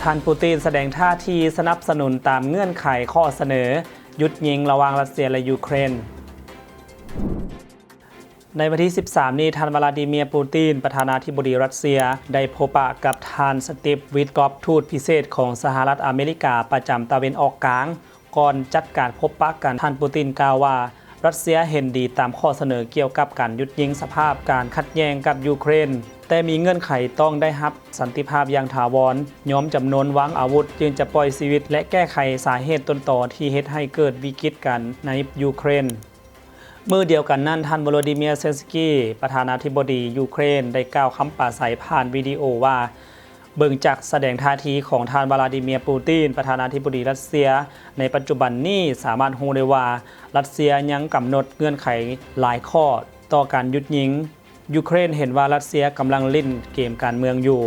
ທ່ານປູຕິນສະແດງທ່າທີສະໜັບສະໜູນຕາມເງື່ອນໄຂຂໍ້ສະເໜີຢຸດຍິງລະຫວ່າງຣັດເຊຍ ແລະ ຢູເຄຣນ. ໃນວັນທີສິບສາມນີ້, ທ່ານ ວລາດີເມຍ ປູຕິນ ປະທານາທິບໍດີຣັດເຊຍ ໄດ້ພົບປະກັບທ່ານ ສະຕິບ ວິດກອບ ທູດພິເສດຂອງສະຫະລັດອາເມລິກາປະຈຳຕາເວັນອອກກາງ. ກ່ອນຈັດການພົບປະກັນ, ທ່ານ ປູຕິນ ກ່າວວ່າ ຣັດເຊຍເຫັນດີຕາມຂໍ້ສະເໜີກ່ຽວກັບການຢຸດຍິງສະພາບການຂັດແຍ່ງກັບຢູເຄຣນ, ແຕ່ມີເງື່ອນໄຂຕ້ອງໄດ້ຮັບສັນຕິພາບຢ່າງຖາວອນ, ຍອມຈຳນົນວາງອາວຸດຈຶ່ງຈະປ່ອຍຊີວິດ ແລະ ແກ້ໄຂສາເຫດຕົ້ນຕໍທີ່ເຮັດໃຫ້ເກີດວິກິດການໃນຢູເຄຣນ. ມື້ດຽວກັນນັ້ນ, ທ່ານ ໂວໂລດີເມຍ ເຊນສກີ ປະທານາທິບໍດີຢູເຄຣນ ໄດ້ກ່າວຄຳປາໄສຜ່ານວິດີໂອວ່າ ເບິ່ງຈາກສະແດງທ່າທີຂອງທ່ານ ວລາດີເມຍ ປູຕິນ ປະທານາທິບໍດີຣັດເຊຍໃນປັດຈຸບັນນີ້ ສາມາດຮູ້ໄດ້ວ່າ ຣັດເຊຍຍັງກຳນົດເງື່ອນໄຂຫຼາຍຂໍ້ຕໍ່ການຢຸດຍິງ. ຢູເຄຣນເຫັນວ່າຣັດເຊຍກຳລັງຫຼິ້ນເກມການເມືອງຢູ່.